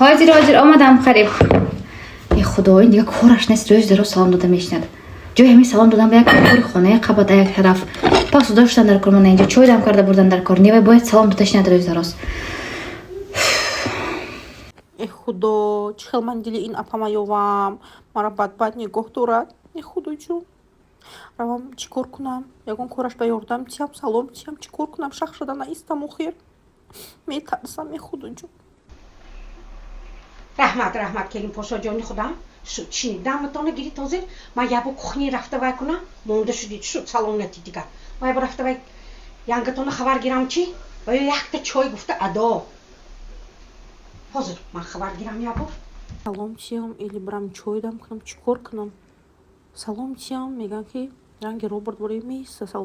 Ҳозир, ҳозир, омадам қариб. Е худо, ин дига кораш нест, рӯз дароз салом дода мешинад. Ҷои ҳамин салом додан ба як кори хонаи қабата як тараф пасуда шудан дар кор, мана инҷо чой дам карда бурдан дар кор. Невай бояд салом дода шинад рӯз дароз. Э худо, чӣ хел ман дили ин апама ёвам, маро бадбад нигоҳ дорад. Э худоҷон, равам, чӣ кор кунам? Ягон кораш ба ёрдам тиям, салом тиям, чӣ кор кунам? Шах шуда наистам, охир метарсам. Э худоҷон. Раҳмат, раҳмат, келин пошоҷони худам. Шуд, чини даматона гирит. Ҳозир ман ябо кухни рафта вай кунам. Монда шудид, шуд, салом натид дигар. Ман ябо рафта вай янгатона хабар гирам, чӣ ва ё якта чой гуфта адо. Ҳозир ман хабар гирам ябо. Салом тиям или бирам чой дам кунам? Чӣ кор кунам? Салом тиям, мегӯям, ки ранги робот бори меиста.